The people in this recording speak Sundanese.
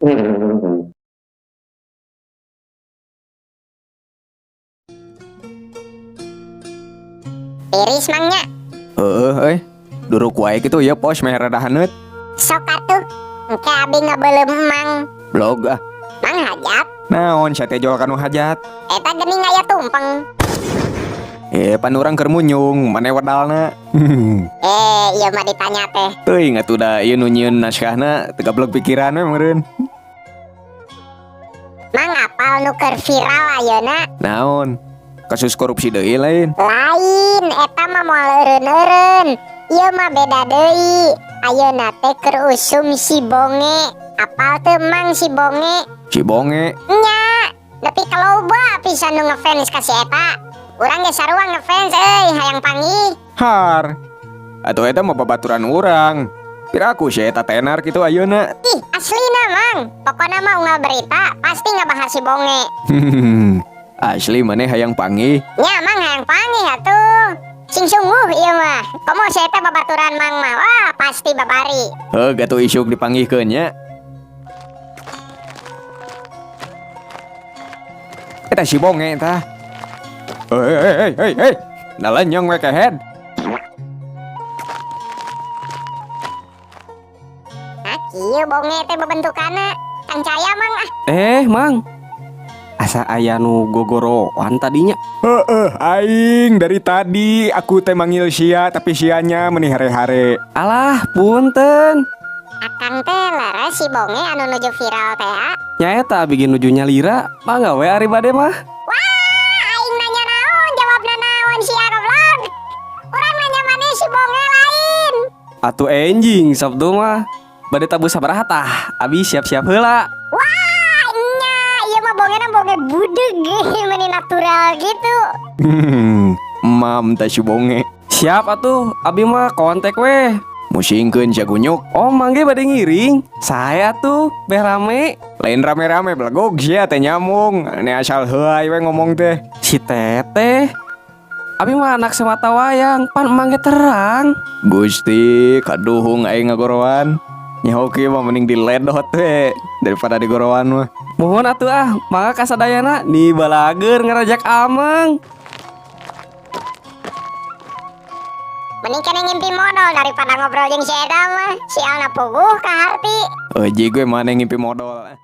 Tiris, Mang, nya. Heeh euy. Duruk wae kitu ya pos meh rada haneut. Sok atuh. Engke abi ngabeuleum Mang. Blog ah. Mang hajat. Naon sia teh jual kanu hajat? Eta geuning aya tumpeng. Eh, pan urang keur munyung, mane wedalna. Eh, ieu mah ditanya teh. Teuing atuh da ieu nu nyieun naskahna teu gablek pikiran we meureun. Mang apal nu keur viral ayeuna? Naon? Kasus korupsi deui lain? Lain, eta mah moal eureun-eureun. Ieu mah beda deui. Ayeuna teh keur usum si Bonge. Apal teu, Mang, si Bonge? Si Bonge. Nya, nepi ka loba pisan nu ngefans ka si eta. Urang ge sarua ngefans euy, hayang panggih. Har. Atuh eta mah babaturan urang. Piraku si eta tenar kitu ayeuna. Ih, aslina, Mang. Pokona mah unggal berita pasti ngabahas si Bonge. Asli maneh hayang panggih? Nya, Mang, hayang panggih atuh. Sing sungguh ieu mah. Komo si eta babaturan Mang mah, wah pasti babari. Heug atuh isuk dipanggihkeun nya. Eta si Bonge tah. Hei hei hei hei hei. Nalenyong we kehed. Nah, kieu Bonge teh bebentukanna. Kancaya, Mang, ah. Eh, Mang. Asa aya nu gogoroan tadinya. Heeh, aing dari tadi aku teh manggil sia tapi sianya meni hare-hare. Alah, punten. Akang teh leres si Bonge anu nuju viral teh ah. Nyaeta abi ge nuju nyalira, mangga we ari bade mah. Wah, aing nanya naon, jawabna naon sia goblok. Urang nanya maneh si Bonge lain. Atuh enjing Sabtu mah. Bade tabuh sabaraha tah? Abi siap-siap heula. Wah, nya, ieu mah bongena bonge budeg meni natural gitu. Mam tah si Bonge. Siap atuh, abi mah kontak weh. Musingkeun sia gunyuk. Oh, mangge bade ngiring. Saya tuh beh rame. Lain rame-rame belegog sia teh nyamung. Ini asal heuay we ngomong teh. Si Teteh. Abi mah anak semata wayang, pan mangge terang. Gusti, kaduhung aing ngagoroan. Nyaho kieu mah mending diledot we daripada digoroan mah. Mohon atuh ah, mangga kasadayana nih balager ngarajak ameng. Mending keneh ngimpi modol daripada ngobrol jeung si eta mah. Sialna puguh ka harti. Euy, gue mana ngimpi modol.